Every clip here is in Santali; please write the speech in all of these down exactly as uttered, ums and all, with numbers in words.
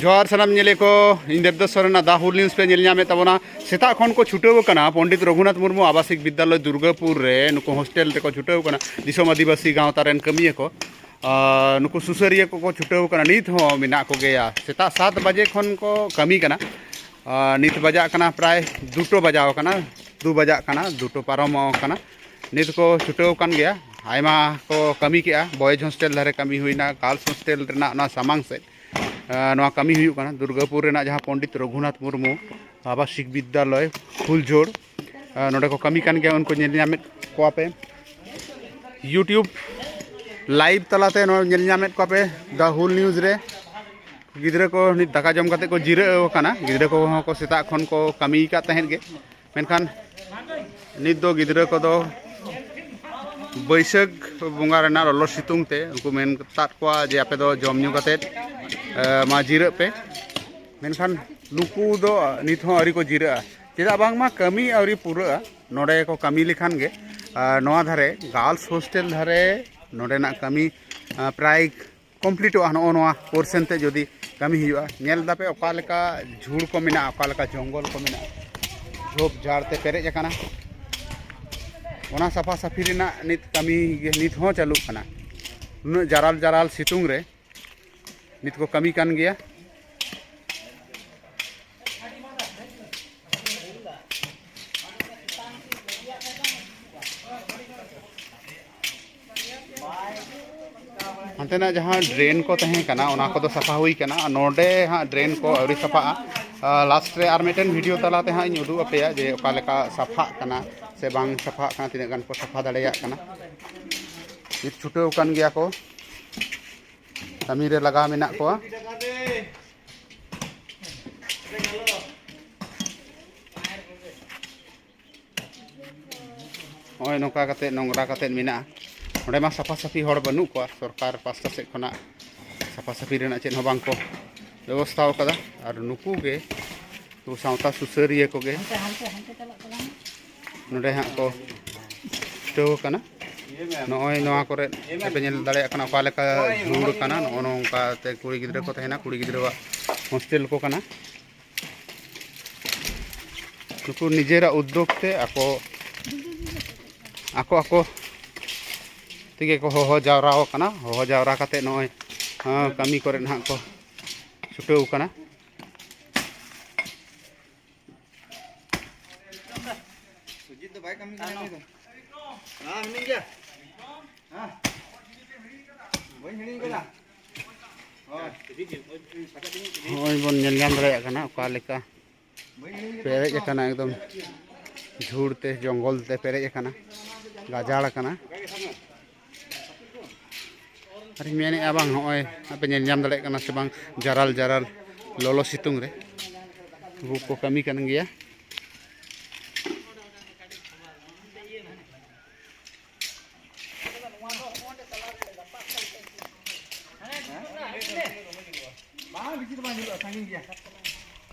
ᱡᱚᱦᱟᱨ ᱥᱟᱱᱟᱢ ᱧᱮᱞᱮ ᱠᱚ, ᱤᱧ ᱫᱮᱵᱫᱟᱥ ᱥᱚᱨᱮᱱ ᱟᱜ ᱫᱟ ᱦᱩᱞ ᱱᱤᱭᱩᱡᱽ ᱯᱮ ᱧᱮᱞ ᱧᱟᱢᱮᱫ ᱛᱟᱵᱚᱱᱟ᱾ ᱥᱮᱛᱟᱜ ᱠᱷᱚᱱ ᱠᱚ ᱪᱷᱩᱴᱟᱹᱣ ᱟᱠᱟᱱᱟ ᱯᱚᱱᱰᱤᱛ ᱨᱚᱜᱷᱩᱱᱟᱛᱷ ᱢᱩᱨᱢᱩ ᱟᱵᱟᱥᱤᱠ ᱵᱤᱫᱽᱭᱟᱞᱚᱭ ᱫᱩᱨᱜᱟᱯᱩᱨ ᱨᱮ, ᱱᱩᱠᱩ ᱦᱳᱥᱴᱮᱞ ᱨᱮᱠᱚ ᱪᱷᱩᱴᱟᱹᱣ ᱟᱠᱟᱱᱟ᱾ ᱫᱤᱥᱚᱢ ᱟᱹᱫᱤᱵᱟᱹᱥᱤ ᱜᱟᱶᱛᱟ ᱨᱮᱱ ᱠᱟᱹᱢᱤᱭᱟᱹ ᱠᱚ, ᱟᱨ ᱱᱩᱠᱩ ᱥᱩᱥᱟᱹᱨᱤᱭᱟᱹ ᱠᱚᱠᱚ ᱪᱷᱩᱴᱟᱹᱣ ᱟᱠᱟᱱᱟ, ᱱᱤᱛ ᱦᱚᱸ ᱢᱮᱱᱟᱜ ᱠᱚᱜᱮᱭᱟ᱾ ᱥᱮᱛᱟᱜ ᱥᱟᱛ ᱵᱟᱡᱮ ᱠᱷᱚᱱ ᱠᱚ ᱠᱟᱹᱢᱤ ᱠᱟᱱᱟ᱾ ᱟᱨ ᱱᱤᱛ ᱵᱟᱡᱟᱜ ᱠᱟᱱᱟ ᱯᱨᱟᱭ ᱫᱩᱴᱳ ᱵᱟᱡᱟᱣ ᱟᱠᱟᱱᱟ, ᱫᱩ ᱵᱟᱡᱟᱜ ᱠᱟᱱᱟ, ᱫᱩᱴᱳ ᱯᱟᱨᱚᱢ ᱟᱠᱟᱱᱟ᱾ ᱱᱤᱛ ᱠᱚ ᱪᱷᱩᱴᱟᱹᱣ ᱟᱠᱟᱱ ᱜᱮᱭᱟ᱾ ᱟᱭᱢᱟ ᱠᱚ ᱠᱟᱹᱢᱤ ᱠᱮᱜᱼᱟ, ᱵᱚᱭᱮᱡᱽ ᱦᱳᱥᱴᱮᱞ ᱫᱷᱟᱨᱮ ᱠᱟᱹᱢᱤ ᱦᱩᱭᱱᱟ, ᱜᱟᱨᱞᱥ ᱦᱳᱥᱴᱮᱞ ᱨᱮᱱᱟᱜ ᱚᱱᱟ ᱥᱟᱢᱟᱝ ᱥᱮᱫ, ᱟᱨ ᱱᱚᱣᱟ ᱠᱟᱹᱢᱤ ᱦᱩᱭᱩᱜ ᱠᱟᱱᱟ ᱫᱩᱨᱜᱟᱯᱩᱨ ᱨᱮᱱᱟᱜ ᱡᱟᱦᱟᱸ ᱯᱚᱱᱰᱤᱛ ᱨᱚᱜᱷᱩᱱᱟᱛᱷ ᱢᱩᱨᱢᱩ ᱟᱵᱟᱥᱤᱠ ᱵᱤᱫᱽᱭᱟᱞᱚᱭ ᱯᱷᱩᱞᱡᱷᱳᱲ, ᱟᱨ ᱱᱚᱰᱮ ᱠᱚ ᱠᱟᱹᱢᱤ ᱠᱟᱱ ᱜᱮᱭᱟ᱾ ᱩᱱᱠᱩ ᱧᱮᱞ ᱧᱟᱢᱮᱫ ᱠᱚᱣᱟ ᱯᱮ YouTube live ᱛᱟᱞᱟᱛᱮ, ᱱᱚᱰᱮ ᱧᱮᱞ ᱧᱟᱢᱮᱫ ᱠᱚᱣᱟ ᱯᱮ ᱫᱟ ᱦᱩᱞ ᱱᱤᱭᱩᱡᱽ ᱨᱮ᱾ ᱜᱤᱫᱽᱨᱟᱹ ᱠᱚ ᱱᱤᱛ ᱫᱟᱠᱟ ᱡᱚᱢ ᱠᱟᱛᱮ ᱠᱚ ᱡᱤᱨᱟᱹᱣ ᱟᱠᱟᱱᱟ᱾ ᱜᱤᱫᱽᱨᱟᱹ ᱠᱚᱦᱚᱸ ᱠᱚ ᱥᱮᱛᱟᱜ ᱠᱷᱚᱱ ᱠᱚ ᱠᱟᱹᱢᱤ ᱟᱠᱟᱫ ᱛᱟᱦᱮᱸᱫ ᱜᱮ, ᱢᱮᱱᱠᱷᱟᱱ ᱱᱤᱛ ᱫᱚ ᱜᱤᱫᱽᱨᱟᱹ ᱠᱚᱫᱚ ᱵᱟᱹᱭᱥᱟᱹᱠᱷ ᱵᱚᱸᱜᱟ ᱨᱮᱱᱟᱜ ᱞᱚᱞᱚ ᱥᱤᱛᱩᱝ ᱛᱮ ᱩᱱᱠᱩ ᱢᱮᱱ ᱠᱟᱫ ᱠᱚᱣᱟ ᱡᱮ, "ᱟᱯᱮ ᱫᱚ ᱡᱚᱢ ᱧᱩ ᱠᱟᱛᱮᱫ, ᱮ, ᱢᱟ ᱡᱤᱨᱟᱹᱜ ᱯᱮ᱾" ᱢᱮᱱᱠᱷᱟᱱ ᱱᱩᱠᱩ ᱫᱚ ᱱᱤᱛ ᱦᱚᱸ ᱟᱹᱣᱨᱤ ᱠᱚ ᱡᱤᱨᱟᱹᱜᱼᱟ, ᱪᱮᱫᱟᱜ ᱵᱟᱝᱢᱟ ᱠᱟᱹᱢᱤ ᱟᱹᱣᱨᱤ ᱯᱩᱨᱟᱹᱜᱼᱟ᱾ ᱱᱚᱰᱮ ᱠᱚ ᱠᱟᱹᱢᱤ ᱞᱮᱠᱷᱟᱱ ᱜᱮ, ᱟᱨ ᱱᱚᱣᱟ ᱫᱷᱟᱨᱮ ᱜᱟᱨᱞᱥ ᱦᱳᱥᱴᱮᱞ ᱫᱷᱟᱨᱮ ᱱᱚᱰᱮᱱᱟᱜ ᱠᱟᱹᱢᱤ, ᱟ, ᱯᱨᱟᱭ ᱠᱚᱢᱯᱞᱤᱴᱚᱜᱼᱟ᱾ ᱱᱚᱜᱼᱚ ᱱᱚᱣᱟ ᱯᱳᱨᱥᱮᱱ ᱛᱮ ᱡᱩᱫᱤ ᱠᱟᱹᱢᱤ ᱦᱩᱭᱩᱜᱼᱟ, ᱧᱮᱞ ᱫᱟᱯᱮ ᱚᱠᱟ ᱞᱮᱠᱟ ᱡᱷᱩᱲ ᱠᱚ ᱢᱮᱱᱟᱜᱼᱟ, ᱚᱠᱟ ᱞᱮᱠᱟ ᱡᱚᱝᱜᱚᱞ ᱠᱚ ᱢᱮᱱᱟᱜᱼᱟ, ᱡᱷᱳᱯ ᱡᱷᱟᱲ ᱛᱮ ᱯᱮᱨᱮᱡ ᱟᱠᱟᱱᱟ᱾ ᱚᱱᱟ ᱥᱟᱯᱷᱟ ᱥᱟᱹᱯᱷᱤ ᱨᱮᱱᱟᱜ ᱱᱤᱛ ᱠᱟᱹᱢᱤ ᱜᱮ ᱱᱤᱛ ᱦᱚᱸ ᱪᱟᱹᱞᱩᱜ ᱠᱟᱱᱟ᱾ ᱩᱱᱟᱹᱜ ᱡᱟᱨᱟᱞ ᱡᱟᱨᱟᱞ ᱥᱤᱛᱩᱝ ᱨᱮ ᱱᱤᱛ ᱠᱚ ᱠᱟᱹᱢᱤ ᱠᱟᱱ ᱜᱮᱭᱟ᱾ ᱦᱟᱱᱛᱮᱱᱟᱜ ᱡᱟᱦᱟᱸ ᱰᱨᱮᱱ ᱠᱚ ᱛᱟᱦᱮᱸ ᱠᱟᱱᱟ, ᱚᱱᱟ ᱠᱚᱫᱚ ᱥᱟᱯᱷᱟ ᱦᱩᱭ ᱠᱟᱱᱟ᱾ ᱟᱨ ᱱᱚᱰᱮ ᱦᱟᱸᱜ ᱰᱨᱮᱱ ᱠᱚ ᱟᱹᱣᱨᱤ ᱥᱟᱯᱷᱟᱜᱼᱟ᱾ ᱟᱨ ᱞᱟᱥᱴ ᱨᱮ ᱟᱨ ᱢᱤᱫᱴᱮᱱ ᱵᱷᱤᱰᱤᱭᱳ ᱛᱟᱞᱟᱛᱮ ᱦᱟᱸᱜ ᱤᱧ ᱩᱫᱩᱜ ᱟᱯᱮᱭᱟ ᱡᱮ ᱚᱠᱟ ᱞᱮᱠᱟ ᱥᱟᱯᱷᱟᱜ ᱠᱟᱱᱟ ᱥᱮ ᱵᱟᱝ ᱥᱟᱯᱷᱟᱜ ᱠᱟᱱᱟ, ᱛᱤᱱᱟᱹᱜ ᱜᱟᱱ ᱠᱚ ᱥᱟᱯᱷᱟ ᱫᱟᱲᱮᱭᱟᱜ ᱠᱟᱱᱟ᱾ ᱱᱤᱛ ᱪᱷᱩᱴᱟᱹᱣ ᱟᱠᱟᱱ ᱜᱮᱭᱟ ᱠᱚ, ᱠᱟᱹᱢᱤ ᱨᱮ ᱞᱟᱜᱟᱣ ᱢᱮᱱᱟᱜ ᱠᱚᱣᱟ᱾ ᱱᱚᱜᱼᱚᱭ ᱱᱚᱝᱠᱟ ᱠᱟᱛᱮᱫ ᱱᱚᱝᱨᱟ ᱠᱟᱛᱮᱫ ᱢᱮᱱᱟᱜᱼᱟ᱾ ᱱᱚᱸᱰᱮ ᱢᱟ ᱥᱟᱯᱷᱟ ᱥᱟᱹᱯᱷᱤ ᱦᱚᱲ ᱵᱟᱹᱱᱩᱜ ᱠᱚᱣᱟ, ᱥᱚᱨᱠᱟᱨ ᱯᱟᱥᱴᱟ ᱥᱮᱫ ᱠᱷᱚᱱᱟᱜ ᱥᱟᱯᱷᱟ ᱥᱟᱹᱯᱷᱤ ᱨᱮᱱᱟᱜ ᱪᱮᱫ ᱦᱚᱸ ᱵᱟᱝ ᱠᱚ ᱵᱮᱵᱚᱥᱛᱷᱟ ᱟᱠᱟᱫᱟ᱾ ᱟᱨ ᱱᱩᱠᱩ ᱜᱮ ᱱᱩᱠᱩ ᱥᱟᱶᱛᱟ ᱥᱩᱥᱟᱹᱨᱤᱭᱟᱹ ᱠᱚᱜᱮ ᱱᱚᱸᱰᱮ ᱦᱟᱸᱜ ᱠᱚ ᱪᱷᱩᱴᱟᱹᱣ ᱟᱠᱟᱱᱟ᱾ ᱱᱚᱜᱼᱚᱭ ᱱᱚᱣᱟ ᱠᱚᱨᱮ ᱟᱯᱮ ᱧᱮᱞ ᱫᱟᱲᱮᱭᱟᱜ ᱠᱟᱱᱟ ᱚᱠᱟ ᱞᱮᱠᱟ ᱡᱷᱩᱲ ᱠᱟᱱᱟ᱾ ᱱᱚᱜᱼᱚ ᱱᱚᱝᱠᱟ ᱛᱮ ᱠᱩᱲᱤ ᱜᱤᱫᱽᱨᱟᱹ ᱠᱚ ᱛᱟᱦᱮᱱᱟ, ᱠᱩᱲᱤ ᱜᱤᱫᱽᱨᱟᱹᱣᱟᱜ ᱦᱳᱥᱴᱮᱞ ᱠᱚ ᱠᱟᱱᱟ᱾ ᱱᱩᱠᱩ ᱱᱤᱡᱮᱨᱟᱜ ᱩᱫᱽᱫᱳᱜᱽ ᱛᱮ ᱟᱠᱚ ᱟᱠᱚ ᱟᱠᱚ ᱛᱮᱜᱮ ᱠᱚ ᱦᱚᱦᱚ ᱡᱟᱣᱨᱟ ᱟᱠᱟᱱᱟ᱾ ᱦᱚᱦᱚ ᱡᱟᱣᱨᱟ ᱠᱟᱛᱮ ᱱᱚᱜᱼᱚᱭ, ᱦᱮᱸ, ᱠᱟᱹᱢᱤ ᱠᱚᱨᱮ ᱱᱟᱦᱟᱜ ᱠᱚ ᱪᱷᱩᱴᱟᱹᱣ ᱟᱠᱟᱱᱟ᱾ ᱥᱩᱡᱤᱛ ᱫᱚ ᱵᱟᱭ ᱠᱟᱹᱢᱤ ᱠᱟᱱᱟ ᱩᱱᱤ ᱫᱚ᱾ ᱦᱮᱸ, ᱢᱤᱱᱟᱹᱧ ᱜᱮᱭᱟ᱾ ᱦᱮᱸ᱾ ᱵᱟᱹᱧ ᱦᱤᱲᱤᱧ ᱠᱟᱫᱟ᱾ ᱦᱳᱭ᱾ ᱱᱚᱜᱼᱚᱭ ᱵᱚᱱ ᱧᱮᱞ ᱧᱟᱢ ᱫᱟᱲᱮᱭᱟᱜ ᱠᱟᱱᱟ ᱚᱠᱟ ᱞᱮᱠᱟ ᱯᱮᱨᱮᱡ ᱟᱠᱟᱱᱟ, ᱮᱠᱫᱚᱢ ᱡᱷᱩᱲ ᱛᱮ, ᱡᱚᱝᱜᱚᱞ ᱛᱮ ᱯᱮᱨᱮᱡ ᱟᱠᱟᱱᱟ, ᱜᱟᱡᱟᱲ ᱟᱠᱟᱱᱟ᱾ ᱟᱨᱤᱧ ᱢᱮᱱᱮᱫᱼᱟ ᱵᱟᱝ, ᱱᱚᱜᱼᱚᱭ ᱟᱯᱮ ᱧᱮᱞ ᱧᱟᱢ ᱫᱟᱲᱮᱭᱟᱜ ᱠᱟᱱᱟ ᱥᱮ ᱵᱟᱝ, ᱡᱟᱨᱟᱞ ᱡᱟᱨᱟᱞ ᱞᱚᱞᱚ ᱥᱤᱛᱩᱝ ᱨᱮ ᱩᱱᱠᱩ ᱠᱚ ᱠᱟᱹᱢᱤ ᱠᱟᱱ ᱜᱮᱭᱟ᱾ ᱵᱟᱝ, ᱵᱮᱥᱤ ᱫᱚ ᱵᱟᱝ ᱡᱷᱟᱹᱞᱩᱜᱼᱟ, ᱥᱟᱺᱜᱤᱧ ᱜᱮᱭᱟ᱾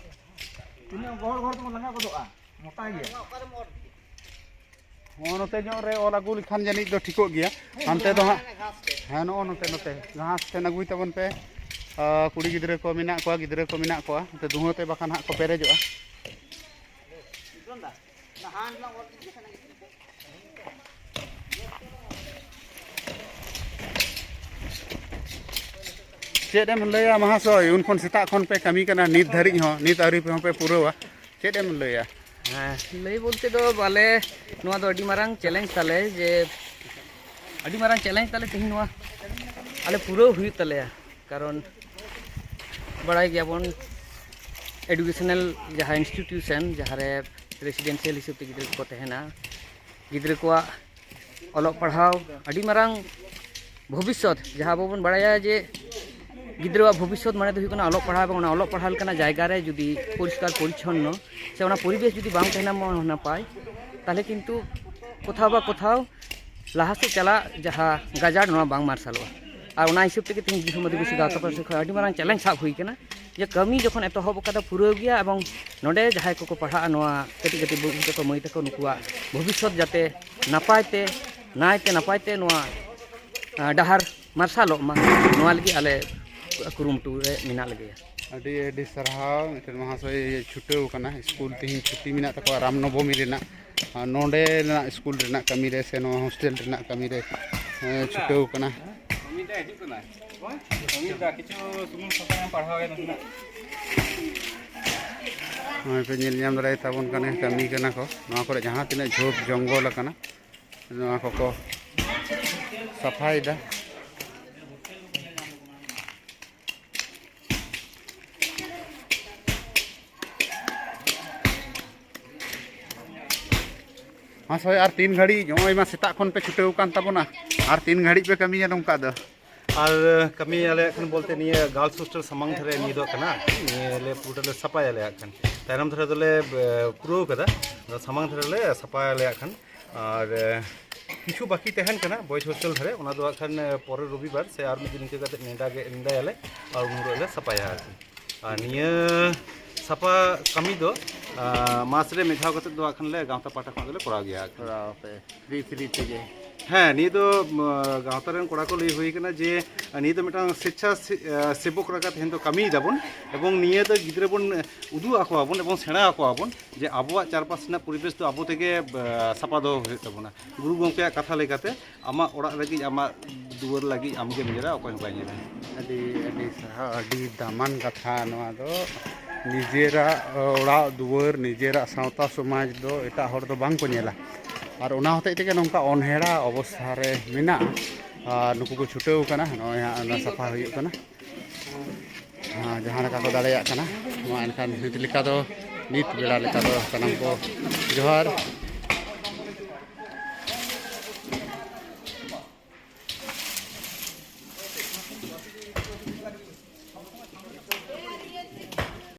ᱛᱤᱱᱟᱹᱜ ᱜᱚᱦᱚᱲ ᱜᱚᱦᱚᱲ ᱛᱮᱵᱚᱱ ᱞᱟᱸᱜᱟ ᱜᱚᱫᱚᱜᱼᱟ, ᱢᱚᱴᱟ ᱜᱮᱭᱟ᱾ ᱦᱚᱸ, ᱱᱚᱛᱮ ᱧᱚᱜ ᱨᱮ ᱚᱞ ᱟᱹᱜᱩ ᱞᱮᱠᱷᱟᱱ ᱡᱟᱹᱱᱤᱡ ᱫᱚ ᱴᱷᱤᱠᱚᱜ ᱜᱮᱭᱟ᱾ ᱦᱟᱱᱛᱮ ᱫᱚ ᱦᱟᱸᱜ, ᱦᱮᱸ, ᱱᱚᱜᱼᱚ ᱱᱚᱛᱮ, ᱱᱚᱛᱮ ᱜᱷᱟᱥ ᱴᱷᱮᱱ ᱟᱹᱜᱩᱭ ᱛᱟᱵᱚᱱ ᱯᱮ᱾ ᱟᱨ ᱠᱩᱲᱤ ᱜᱤᱫᱽᱨᱟᱹ ᱠᱚ ᱢᱮᱱᱟᱜ ᱠᱚᱣᱟ, ᱜᱤᱫᱽᱨᱟᱹ ᱠᱚ ᱢᱮᱱᱟᱜ ᱠᱚᱣᱟ, ᱱᱚᱛᱮ ᱫᱷᱩᱣᱟᱹ ᱛᱮ ᱵᱟᱠᱷᱟᱱ ᱦᱟᱸᱜ ᱠᱚ ᱯᱮᱨᱮᱡᱚᱜᱼᱟ᱾ ᱪᱮᱫ ᱮᱢ ᱞᱟᱹᱭᱟ ᱢᱟᱦᱟᱥᱚᱭ, ᱩᱱ ᱠᱷᱚᱱ ᱥᱮᱛᱟᱜ ᱠᱷᱚᱱ ᱯᱮ ᱠᱟᱹᱢᱤ ᱠᱟᱱᱟ, ᱱᱤᱛ ᱫᱷᱟᱹᱨᱤᱡ ᱦᱚᱸ, ᱱᱤᱛ ᱟᱹᱣᱨᱤ ᱦᱚᱸ ᱯᱮ ᱯᱩᱨᱟᱹᱣᱟ, ᱪᱮᱫ ᱮᱢ ᱞᱟᱹᱭᱟ? ᱦᱮᱸ, ᱞᱟᱹᱭ ᱵᱚᱞᱛᱮ ᱫᱚ ᱟᱞᱮ ᱱᱚᱣᱟ ᱫᱚ ᱟᱹᱰᱤ ᱢᱟᱨᱟᱝ ᱪᱮᱞᱮᱧᱡᱽ ᱛᱟᱞᱮ, ᱡᱮ ᱟᱹᱰᱤ ᱢᱟᱨᱟᱝ ᱪᱮᱞᱮᱧᱡᱽ ᱛᱟᱞᱮ ᱛᱮᱦᱮᱧ ᱱᱚᱣᱟ ᱟᱞᱮ ᱯᱩᱨᱟᱹᱣ ᱦᱩᱭᱩᱜ ᱛᱟᱞᱮᱭᱟ, ᱠᱟᱨᱚᱱ ᱵᱟᱲᱟᱭ ᱜᱮᱭᱟᱵᱚᱱ ᱮᱰᱩᱠᱮᱥᱚᱱᱟᱞ ᱡᱟᱦᱟᱸ ᱤᱱᱥᱴᱤᱴᱤᱭᱩᱥᱚᱱ, ᱡᱟᱦᱟᱸ ᱨᱮ ᱨᱮᱥᱤᱰᱮᱱᱥᱤᱭᱟᱞ ᱦᱤᱥᱟᱹᱵ ᱛᱮ ᱜᱤᱫᱽᱨᱟᱹ ᱠᱚᱠᱚ ᱛᱟᱦᱮᱱᱟ, ᱜᱤᱫᱽᱨᱟᱹ ᱠᱚᱣᱟᱜ ᱚᱞᱚᱜ ᱯᱟᱲᱦᱟᱣ ᱟᱹᱰᱤ ᱢᱟᱨᱟᱝ ᱵᱷᱚᱵᱤᱥᱥᱚᱛ, ᱡᱟᱦᱟᱸ ᱟᱵᱚ ᱵᱚᱱ ᱵᱟᱲᱟᱭᱟ ᱡᱮ ᱜᱤᱫᱽᱨᱟᱹᱣᱟᱜ ᱵᱷᱚᱵᱤᱥᱥᱚᱛ ᱢᱟᱱᱮ ᱫᱚ ᱦᱩᱭᱩᱜ ᱠᱟᱱᱟ ᱚᱞᱚᱜ ᱯᱟᱲᱦᱟᱣ, ᱮᱵᱚᱝ ᱚᱱᱟ ᱚᱞᱚᱜ ᱯᱟᱲᱦᱟᱣ ᱞᱮᱠᱟᱱᱟᱜ ᱡᱟᱭᱜᱟ ᱨᱮ ᱡᱩᱫᱤ ᱯᱚᱨᱤᱥᱠᱟᱨ ᱯᱚᱨᱤᱪᱷᱚᱱᱱᱚ ᱥᱮ ᱚᱱᱟ ᱯᱚᱨᱤᱵᱮᱥ ᱡᱩᱫᱤ ᱵᱟᱝ ᱛᱟᱦᱮᱱᱟ ᱢᱚᱱ ᱱᱟᱯᱟᱭ, ᱛᱟᱦᱚᱞᱮ ᱠᱤᱱᱛᱩ ᱠᱚᱛᱷᱟᱣ ᱵᱟ ᱠᱚᱛᱷᱟᱣ ᱞᱟᱦᱟ ᱥᱮᱫ ᱪᱟᱞᱟᱜ ᱡᱟᱦᱟᱸ ᱜᱟᱡᱟᱲ, ᱱᱚᱣᱟ ᱵᱟᱝ ᱢᱟᱨᱥᱟᱞᱚᱜᱼᱟ᱾ ᱟᱨ ᱚᱱᱟ ᱦᱤᱥᱟᱹᱵ ᱛᱮᱜᱮ ᱛᱮᱦᱮᱧ ᱵᱤᱥᱥᱚ ᱟᱹᱫᱤᱵᱟᱹᱥᱤ ᱜᱟᱶᱛᱟ ᱯᱟᱹᱨᱥᱤ ᱠᱷᱚᱱ ᱟᱹᱰᱤ ᱢᱟᱨᱟᱝ ᱪᱮᱞᱮᱧᱡᱽ ᱥᱟᱵ ᱦᱩᱭ ᱠᱟᱱᱟ ᱡᱮ ᱠᱟᱹᱢᱤ ᱡᱚᱠᱷᱚᱱ ᱮᱛᱚᱦᱚᱵ ᱟᱠᱟᱫᱟ ᱯᱩᱨᱟᱹᱣ ᱜᱮᱭᱟ, ᱮᱵᱚᱝ ᱱᱚᱰᱮ ᱡᱟᱦᱟᱸᱭ ᱠᱚᱠᱚ ᱯᱟᱲᱦᱟᱜᱼᱟ, ᱱᱚᱣᱟ ᱠᱟᱹᱴᱤᱡ ᱠᱟᱹᱴᱤᱡ ᱵᱟᱹᱵᱩ ᱛᱟᱠᱚ, ᱢᱟᱹᱭ ᱛᱟᱠᱚ, ᱱᱩᱠᱩᱣᱟᱜ ᱵᱷᱚᱵᱤᱥᱥᱚᱛ ᱡᱟᱛᱮ ᱱᱟᱯᱟᱭ ᱛᱮ, ᱱᱟᱭᱛᱮ ᱱᱟᱯᱟᱭ ᱛᱮ ᱱᱚᱣᱟ, ᱟᱸ, ᱰᱟᱦᱟᱨ ᱢᱟᱨᱥᱟᱞᱚᱜ ᱢᱟ, ᱱᱚᱣᱟ ᱞᱟᱹᱜᱤᱫ ᱟᱞᱮ ᱠᱩᱨᱩᱢᱩᱴᱩ ᱨᱮ ᱢᱮᱱᱟᱜ ᱞᱮᱜᱮᱭᱟ᱾ ᱟᱹᱰᱤ ᱟᱹᱰᱤ ᱥᱟᱨᱦᱟᱣ᱾ ᱢᱤᱫᱴᱮᱱ ᱢᱚᱦᱟᱥᱚᱭ ᱪᱷᱩᱴᱟᱹᱣ ᱠᱟᱱᱟ, ᱥᱠᱩᱞ ᱛᱮᱦᱮᱧ ᱪᱷᱩᱴᱤ ᱢᱮᱱᱟᱜ ᱛᱟᱠᱚᱣᱟ ᱨᱟᱢ ᱱᱚᱵᱚᱢᱤ ᱨᱮᱱᱟᱜ᱾ ᱟᱨ ᱱᱚᱰᱮ ᱨᱮᱱᱟᱜ ᱥᱠᱩᱞ ᱨᱮᱱᱟᱜ ᱠᱟᱹᱢᱤ ᱨᱮ ᱥᱮ ᱱᱚᱣᱟ ᱦᱳᱥᱴᱮᱞ ᱨᱮᱱᱟᱜ ᱠᱟᱹᱢᱤ ᱨᱮ, ᱮ, ᱪᱷᱩᱴᱟᱹᱣ ᱠᱟᱱᱟ᱾ ᱱᱚᱜᱼᱚᱭ ᱯᱮ ᱧᱮᱞ ᱧᱟᱢ ᱫᱟᱲᱮᱭᱟᱛᱟᱵᱚᱱ ᱠᱟᱱᱟ, ᱠᱟᱹᱢᱤ ᱠᱟᱱᱟ ᱠᱚ᱾ ᱱᱚᱣᱟ ᱠᱚᱨᱮ ᱡᱟᱦᱟᱸ ᱛᱤᱱᱟᱹᱜ ᱡᱷᱳᱯ ᱡᱚᱝᱜᱚᱞ ᱟᱠᱟᱱᱟ, ᱱᱚᱣᱟ ᱠᱚᱠᱚ ᱥᱟᱯᱷᱟᱭᱮᱫᱟ᱾ ᱢᱟᱥᱮ ᱟᱨ ᱛᱤᱱ ᱜᱷᱟᱹᱲᱤᱡ? ᱱᱚᱜᱼᱚᱭ ᱢᱟ ᱥᱮᱛᱟᱜ ᱠᱷᱚᱱ ᱯᱮ ᱪᱷᱩᱴᱟᱹᱣ ᱟᱠᱟᱱ ᱛᱟᱵᱚᱱᱟ, ᱟᱨ ᱛᱤᱱ ᱜᱷᱟᱹᱲᱤᱡ ᱯᱮ ᱠᱟᱹᱢᱤᱭᱟ ᱱᱚᱝᱠᱟ ᱫᱚ? ᱟᱨ ᱠᱟᱹᱢᱤᱭᱟᱞᱮ ᱦᱟᱸᱜ ᱠᱷᱟᱱ ᱵᱚᱞᱛᱮ ᱱᱤᱭᱟᱹ ᱜᱟᱨᱞᱥ ᱦᱳᱥᱴᱮᱞ ᱥᱟᱢᱟᱝ ᱫᱷᱟᱨᱮ ᱱᱤᱭᱟᱹ ᱫᱚ ᱠᱟᱱᱟ, ᱱᱤᱭᱟᱹ ᱞᱮ ᱯᱩᱨᱟᱹ ᱞᱮ ᱥᱟᱯᱷᱟᱭᱟᱞᱮ ᱦᱟᱸᱜ ᱠᱷᱟᱱ᱾ ᱛᱟᱭᱱᱚᱢ ᱫᱷᱟᱨᱮ ᱫᱚᱞᱮ, ᱮ, ᱯᱩᱨᱟᱹᱣ ᱠᱟᱫᱟ, ᱟᱫᱚ ᱥᱟᱢᱟᱝ ᱫᱷᱟᱨᱮ ᱞᱮ ᱥᱟᱯᱷᱟᱭᱟᱞᱮ ᱦᱟᱸᱜ ᱠᱷᱟᱱ᱾ ᱟᱨ, ᱮ, ᱠᱤᱪᱷᱩ ᱵᱟᱹᱠᱤ ᱛᱟᱦᱮᱱ ᱠᱟᱱᱟ ᱵᱚᱭᱮᱡᱽ ᱦᱳᱥᱴᱮᱞ ᱫᱷᱟᱨᱮ, ᱚᱱᱟ ᱫᱚ ᱦᱟᱸᱜ ᱠᱷᱟᱱ, ᱮ, ᱯᱚᱨᱮᱨ ᱨᱚᱵᱤᱵᱟᱨ ᱥᱮ ᱟᱨ ᱢᱤᱫ ᱫᱤᱱ ᱤᱱᱠᱟᱹ ᱠᱟᱛᱮ ᱱᱮᱰᱟ ᱜᱮ, ᱱᱮᱰᱟᱭᱟᱞᱮ ᱟᱨ ᱩᱱ ᱦᱤᱞᱳᱜ ᱞᱮ ᱥᱟᱯᱷᱟᱭᱟ ᱟᱨᱠᱤ᱾ ᱟᱨ ᱱᱤᱭᱟᱹ ᱥᱟᱯᱷᱟ ᱠᱟᱹᱢᱤ ᱫᱚ, ᱟ, ᱢᱟᱥ ᱨᱮ ᱢᱤᱫ ᱫᱷᱟᱣ ᱠᱟᱛᱮ ᱫᱚ ᱦᱟᱸᱜ ᱠᱷᱟᱱ ᱞᱮ ᱜᱟᱶᱛᱟ ᱯᱟᱦᱴᱟ ᱠᱷᱚᱱᱟᱜ ᱫᱚᱞᱮ ᱠᱚᱨᱟᱣ ᱜᱮᱭᱟ ᱟᱨᱠᱤ᱾ ᱠᱚᱨᱟᱣ ᱯᱮ ᱯᱷᱨᱤ ᱯᱷᱨᱤ ᱛᱮᱜᱮ᱾ ᱦᱮᱸ, ᱱᱤᱭᱟᱹ ᱫᱚ, ᱢ, ᱜᱟᱶᱛᱟ ᱨᱮᱱ ᱠᱚᱲᱟ ᱠᱚ ᱞᱟᱹᱭ ᱦᱩᱭ ᱠᱟᱱᱟ ᱡᱮ, ᱱᱤᱭᱟᱹ ᱫᱚ ᱢᱤᱫᱴᱟᱝ ᱥᱮᱪᱪᱷᱟ ᱥᱮ-, ᱟ, ᱥᱮᱵᱚᱠ ᱞᱮᱠᱟ ᱛᱮᱦᱮᱧ ᱫᱚ ᱠᱟᱹᱢᱤᱭ ᱫᱟᱵᱚᱱ, ᱮᱵᱚᱝ ᱱᱤᱭᱟᱹ ᱫᱚ ᱜᱤᱫᱽᱨᱟᱹ ᱵᱚᱱ ᱩᱫᱩᱜ ᱟᱠᱚᱣᱟᱵᱚᱱ ᱮᱵᱚᱝ ᱥᱮᱬᱟ ᱟᱠᱚᱣᱟᱵᱚᱱ ᱡᱮ ᱟᱵᱚᱣᱟᱜ ᱪᱟᱨᱯᱟᱥ ᱨᱮᱱᱟᱜ ᱯᱚᱨᱤᱵᱮᱥ ᱫᱚ ᱟᱵᱚ ᱛᱮᱜᱮ, ᱟ, ᱥᱟᱯᱷᱟ ᱫᱚᱦᱚ ᱦᱩᱭᱩᱜ ᱛᱟᱵᱚᱱᱟ᱾ ᱜᱩᱨᱩ ᱜᱚᱢᱠᱮᱭᱟᱜ ᱠᱟᱛᱷᱟ ᱞᱮᱠᱟᱛᱮ, ᱟᱢᱟᱜ ᱚᱲᱟᱜ ᱞᱟᱹᱜᱤᱫ, ᱟᱢᱟᱜ ᱫᱩᱣᱟᱹᱨ ᱞᱟᱹᱜᱤᱫ ᱟᱢ ᱜᱮᱢ ᱧᱮᱞᱟ, ᱚᱠᱚᱭ ᱦᱚᱸ ᱵᱟᱭ ᱧᱮᱞᱟ᱾ ᱟᱹᱰᱤ, ᱟᱹᱰᱤ ᱥᱟᱨᱦᱟᱣ, ᱟᱹᱰᱤ ᱫᱟᱢᱟᱱ ᱠᱟᱛᱷᱟ ᱱᱚᱣᱟ ᱫᱚ᱾ ᱱᱤᱡᱮᱨᱟᱜ ᱚᱲᱟᱜ ᱫᱩᱣᱟᱹᱨ, ᱱᱤᱡᱮᱨᱟᱜ ᱥᱟᱶᱛᱟ ᱥᱚᱢᱟᱡᱽ ᱫᱚ ᱮᱴᱟᱜ ᱦᱚᱲ ᱫᱚ ᱵᱟᱝ ᱠᱚ ᱧᱮᱞᱟ, ᱟᱨ ᱚᱱᱟ ᱦᱚᱛᱮᱡ ᱛᱮᱜᱮ ᱱᱚᱝᱠᱟ ᱚᱱᱦᱮᱲᱟ ᱚᱵᱚᱥᱛᱷᱟ ᱨᱮ ᱢᱮᱱᱟᱜᱼᱟ᱾ ᱟᱨ ᱱᱩᱠᱩ ᱠᱚ ᱪᱷᱩᱴᱟᱹᱣ ᱠᱟᱱᱟ, ᱱᱚᱜᱼᱚᱭ ᱦᱟᱸᱜ ᱚᱱᱟ ᱥᱟᱯᱷᱟ ᱦᱩᱭᱩᱜ ᱠᱟᱱᱟ᱾ ᱟᱨ ᱡᱟᱦᱟᱸ ᱞᱮᱠᱟ ᱠᱚ ᱫᱟᱲᱮᱭᱟᱜ ᱠᱟᱱᱟ᱾ ᱢᱟ ᱮᱱᱠᱷᱟᱱ ᱱᱤᱛ ᱞᱮᱠᱟ ᱫᱚ, ᱱᱤᱛ ᱵᱮᱲᱟ ᱞᱮᱠᱟ ᱫᱚ ᱥᱟᱱᱟᱢ ᱠᱚ ᱡᱚᱦᱟᱨ᱾